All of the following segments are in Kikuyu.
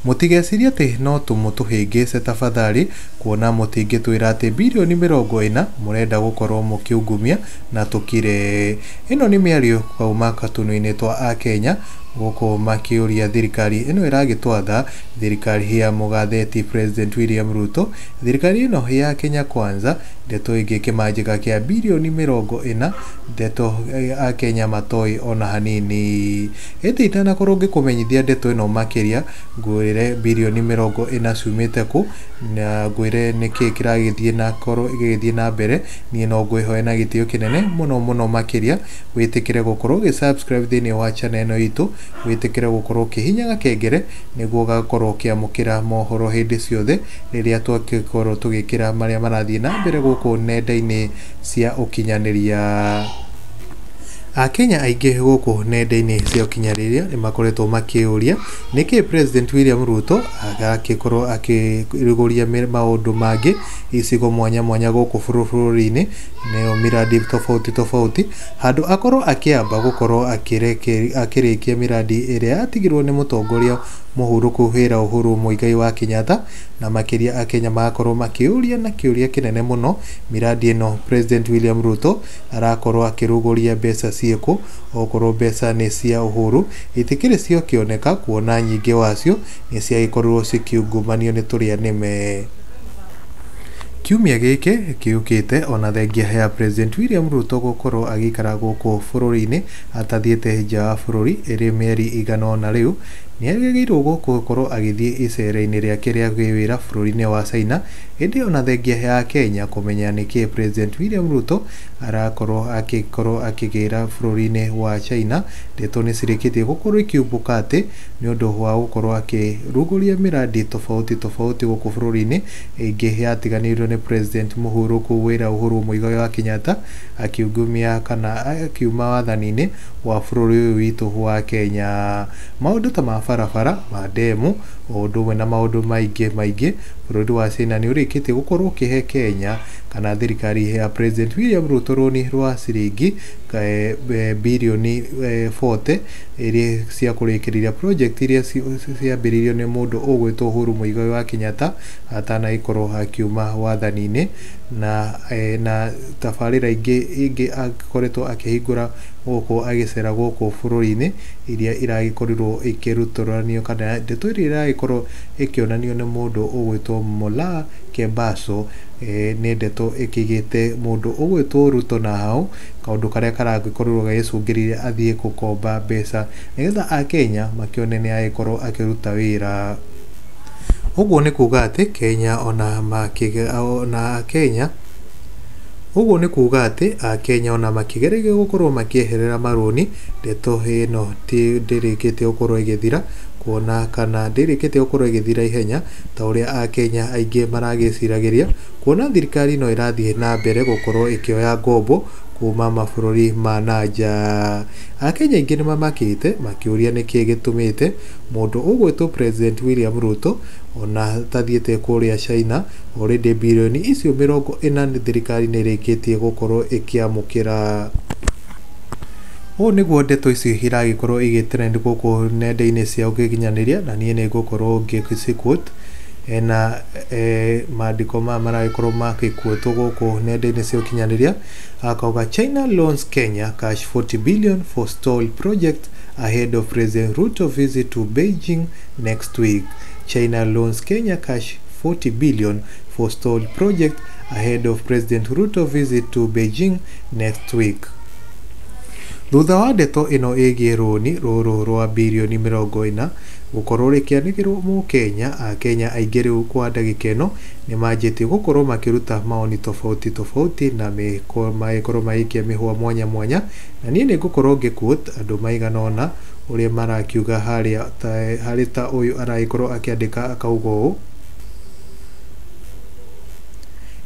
Mũtigecirie atĩ no tũmũtũhĩngĩce tafadhali, kuona mũtingĩtwĩra atĩ birioni 40 mũrenda gũkorwo mũkĩungumia na tũkire. Ĩno nĩ mĩario kauma katunu-inĩ twa akenya gũkũ makĩũria thirikari ĩno ĩragĩtwatha, thirikari ya mũgatheti President William Ruto, thirikari ĩno ya Kenya Kwanza, ndeto ĩngĩ kĩmanjĩka kĩa birioni 40, ndeto akenya matoĩ ona hanini. Ĩndĩ itanakorwo ngĩkũmenyithia ndeto ĩno makĩria, ngwĩre birioni 40 ciumĩte kũ na ngwĩre nĩkĩ kĩragĩthiĩ na korwo gĩgĩthiĩ na mbere. Niĩ no ngwĩhoe na gĩtĩo kĩnene mũno mũno makĩria wĩtĩkĩre gũkorwo ũgĩ subscribe thĩinĩ wa channel ĩno itũ, wĩtĩkĩre gũkorwo ũkĩhihinya gakengere nĩguo ũgakorwo ũkĩamũkĩra mohoro hĩndĩ ciothe rĩrĩa twagĩkorwo tũgĩkĩra marĩa marathiĩ na mbere gũkũ nenda-inĩ cia ũkinyanĩria. Akenya aingĩ gũkũ nenda-inĩ cia ũkinyanĩria nĩ makoretwo makĩũria nĩkĩ President William Ruto agakĩkorwo akĩrugũria maũndũ mangĩ icigo mwanya mwanya gũkũ bũrũri-inĩ, nĩyo miradi tofauti tofauti, handũ akorwo akĩamba gũkorwo akĩrĩkia miradi ĩrĩa yatigirwo nĩ mũtongoria mũhurũku wĩra Uhuru Muigai wa Kenyatta. Na makĩria akenya magakorwo makĩũria na kĩũria kĩnene mũno, miradi ĩno President William Ruto arakorwo akĩrugũria mbeca ciĩkũ, okorwo mbeca nĩ cia Uhuru itikĩrĩ ciokĩoneka, kuona nyingĩ wacio nĩ ciagĩkorirwo cikiungumanio nĩ tũrĩa nĩme. Kiumia gĩkĩ kĩũkĩte ona thengia ya President William Ruto gũkorwo agĩikara gũkũ bũrũri-inĩ atathiĩte nja wa bũrũri ĩrĩ mĩeri igana ũna rĩu, nĩerĩgĩrĩirwo gũkorwo agĩthiĩ icera-inĩ rĩake rĩa kĩwĩra bũrũri-inĩ wa China. Ĩndĩ ona thengia ya Kenya kũmenya nĩkĩ President William Ruto arakorwo akĩkorwo akĩgĩra bũrũri-inĩ wa China, ndeto nĩ cirĩkĩtie gũkorwo ikiumbũka atĩ nĩ ũndũ wa gũkorwo akĩrugũria miradi tofauti tofauti gũkũ bũrũri-inĩ ĩngĩ yatiganĩirio nĩ President mũhurũku wĩra Uhuru Muigai wa Kenyatta akiungumia kana akiuma wathani-inĩ wa bũrũri ũyũ witũ wa Kenya. Maũndũ ta ma barabara, ma ndemu, o ũndũ ũmwe na maũndũ maingĩ maingĩ, bũrũri wa China nĩ ũrĩkĩtie gũkorwo ũkĩhe Kenya kana thirikari ya President William Ruto rũni rwa ciringi birioni 40 iria cia kũrĩkĩrĩria project iria ciambĩrĩirio nĩ mũndũ ũgwĩtwo Uhuru Muigai wa Kenyatta atanagĩkorwo akiuma wathani-inĩ, na tabarĩra ingĩ akoretwo akĩhingũra gũkũ agĩcera gũkũ bũrũri-inĩ iria iragĩkorirwo ikĩrutũranio kana ndeto iria iragĩkorwo ĩkĩonanio nĩ mũndũ ũgwĩtwo Mola Kebaso, nĩ ndeto ĩkĩigĩte mũndũ ũgwĩtwo Ruto na hau kaũndũ karĩa karagĩkorirwo gagĩcũngĩrĩria athiĩ gũkomba mbeca nĩgetha akenya makĩone nĩ agĩkorwo akĩruta wĩra. Ũguo nĩ kuga atĩ Kenya ona ona Kenya ũguo nĩ kuga atĩ akenya ona makĩgeria gũkorwo makĩeherera marũni, ndeto ĩno ndĩrĩkĩtie gũkorwo ĩgĩthira, kuona kana ndĩrĩkĩtie gũkorwo ĩgĩthira ihenya ta ũrĩa akenya aingĩ maragĩciragĩria, kuona thirikari no ĩrathiĩ na mbere gũkorwo ĩkĩoya ngombo kuma mabũrũri ma na nja. Akenya aingĩ nĩ mamakĩte makĩũria nĩkĩ gĩtũmĩte mũndũ ũgwĩtwo President William Ruto ona atathiĩte kũrĩa China already birioni icio 40 thirikari nĩ ĩrĩkĩtie gũkorwo ĩkĩamũkĩra. Ũũ nĩguo ndeto ici iragĩkorwo igĩtrend gũkũ nenda-inĩ cia ũkinyanĩria, na niĩ nĩ ngũkorwo ngĩciquote na maandĩko maya maragĩkorwo magĩquotwo gũkũ nenda-inĩ cia ũkinyanĩria. Akauga China loans Kenya cash 40 billion for stalled project ahead of President Ruto visit to Beijing next week. China loans Kenya cash 40 billion for stalled project ahead of President Ruto visit to Beijing next week. Thutha wa ndeto ĩno ĩgiĩ rũni rũrũ rwa birioni 40 gũkorwo rĩkĩanĩrĩrwo mũkenya, akenya aingĩ rĩu kwa ndagĩka ĩno nĩ manjĩtie gũkorwo makĩruta maoni tofauti tofauti na magĩkorwo magĩikia mĩhũa mwanya mwanya, na niĩ nĩ ngũkorwo ngĩquote andũ maigana ũna ũrĩa marakiuga harĩa harĩ ta ũyũ aragĩkorwo akĩandĩka akauga ũũ.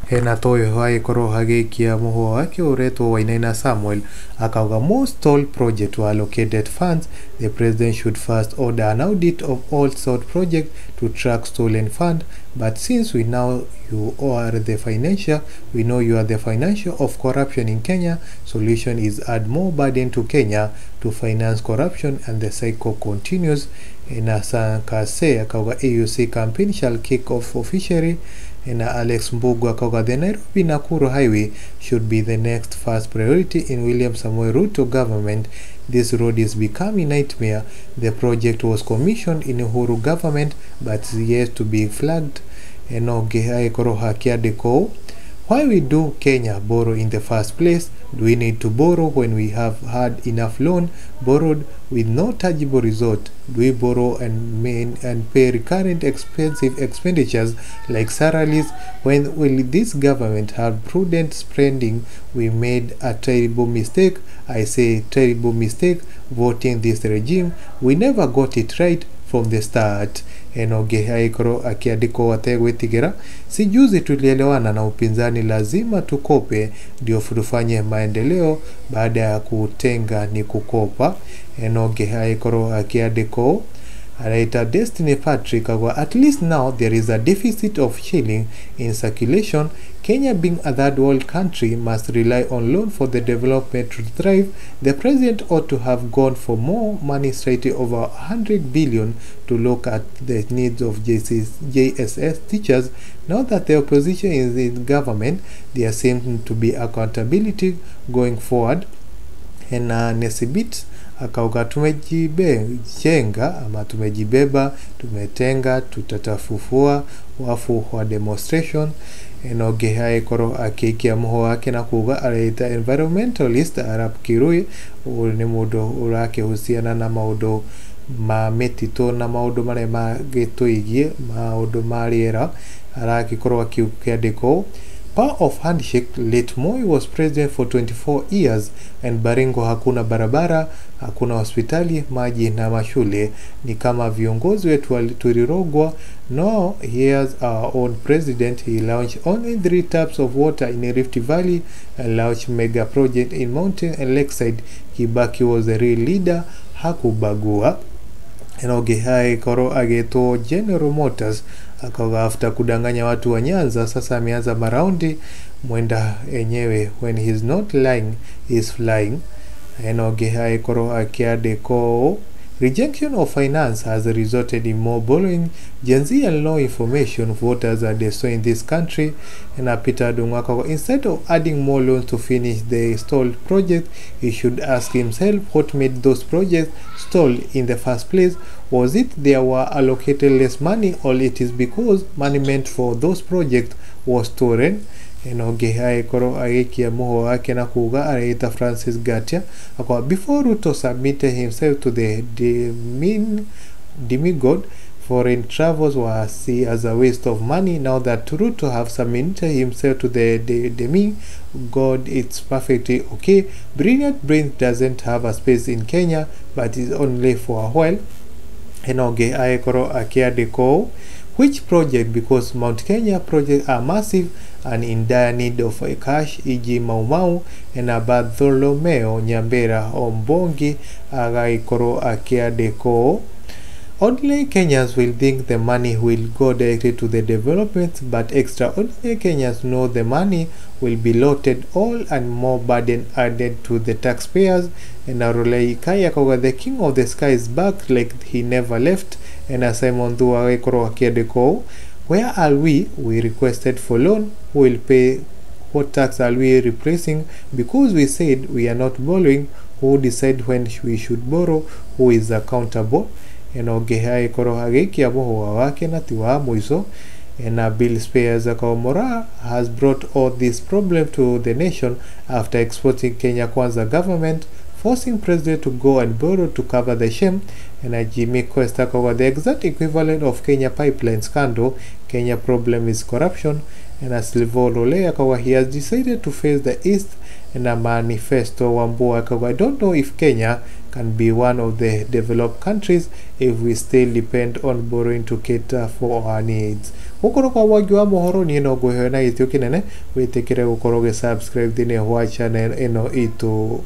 Hena ta ũyũ agĩkorwo agĩikia mũhũa wake ũretwo Wainaina Samuel akauga more stalled project to allocated funds, the president should first order an audit of all stalled projects to track stolen fund, but since we know you are the financier, we know you are the financier of corruption in Kenya, solution is add more burden to Kenya to finance corruption and the cycle continues. Na Sankase akauga AUC campaign shall kick off officially. Na Alex Mbugu akauga the Nairobi Nakuru highway should be the next first priority in William Samoei Ruto government. This road is becoming nightmare. The project was commissioned in Uhuru government but is yet to be flagged. Enoge agĩkorwo hakĩandĩkwo why we do Kenya borrow in the first place? Do we need to borrow when we have had enough loan borrowed with no tangible result? Do we borrow and pay recurrent expensive expenditures like salaries? When will this government have prudent spending? We made a terrible mistake. I say terrible mistake voting this regime. We never got it right from the start. Enoge agĩkorwo akĩandĩkwo ategwĩtigĩra, si juzi tulielewana na upinzani, lazima tukope ndio tufanye maendeleo, baada ya kutenga ni kukopa. Enoge agĩkorwo akĩandĩkwo anaita Destiny Patrick agwa, at least now there is a deficit of shilling in circulation. Kenya being a third world country must rely on loan for the development to thrive. The president ought to have gone for more money, straight over 100 billion, to look at the needs of JSS teachers. Now that the opposition is in government, there seems to be accountability going forward. Na Nesibit akauga tumejijenga ama tumejibeba, tumetenga, tutatafufua wafu wa demonstration. Enoge agĩkorwo akĩikia mũhũ wake na kuga areita environmentalist Arap Kirui, ũyũ nĩ mũndũ ũrakĩhusiana na maũndũ ma mĩtitũ na maũndũ marĩa magĩtũigie maũndũ ma rĩera, aragĩkorwo akĩandĩkwo Power of handshake. Late Moi was president for 24 years and Baringo hakuna barabara, hakuna hospitali, maji na mashule. Ni kama viongozi wetu tulirogwa. No, here's our own president. He launched only 3 taps of water in Rift Valley and launched mega project in Mountain and Lakeside. Kibaki was a real leader, hakubagua. Enoge agĩkorwo agĩtwo General Motors akauga after kudanganya watu wa Nyanza, sasa ameanza maraundi mwenda enyewe, when he's not lying he's flying. Enoge agĩkorwo akĩandĩkwo rejection of finance has resulted in more borrowing. Gen Z and law information voters are destroying this country. And Peter Dungwaka, instead of adding more loans to finish the stalled project, he should ask himself what made those projects stall in the first place. Was it there were allocated less money, or it is because money meant for those projects was stolen? Enoge agĩkorwo agĩikia mũhũ wake na kuga areita Francis Gatia akwa before Ruto submitted himself to the demigod, foreign travels were seen as a waste of money. Now that Ruto have submitted himself to the demigod, it's perfectly okay. Brilliant brain doesn't have a space in Kenya, but it's only for a while. Enoge agĩkorwo akĩandĩkwo which project, because Mount Kenya projects are massive and in dire need of a cash, e.g. Mau Mau and Bartholomeo Nyambera Ombongi agagĩkorwo akĩandĩkwo Ordinary Kenyans will think the money will go directly to the development, but extraordinary Kenyans know the money will be looted all and more burden added to the taxpayers. And Arulei Kai akauga the king of the sky is back like he never left. And Simon Ndua agĩkorwo akĩandĩkwo where are we? We requested for loan. Who will pay? What tax are we replacing? Because we said we are not borrowing. Who decide when we should borrow? Who is accountable? Enoge agĩkorwo agĩikia mũhũa wake na ti wa mũico. Na Bill Spears akauga has brought all this problem to the nation after exporting Kenya Kwanza government, forcing president to go and borrow to cover the shame. And Jimmy Quest akauga the exact equivalent of Kenya pipeline scandal. Kenya problem is corruption. And Silvo Lole akauga he has decided to face the East. And a manifesto Wambua akauga I don't know if Kenya can be one of the developed countries if we still depend on borrowing to cater for our needs. Gũkorwo kwa mwangi wa mohoro niĩ no ngũhe na gĩtĩo kĩnene wĩtĩkĩre gũkorwo ũgĩ subscribe thĩinĩ wa channel ĩno itũ.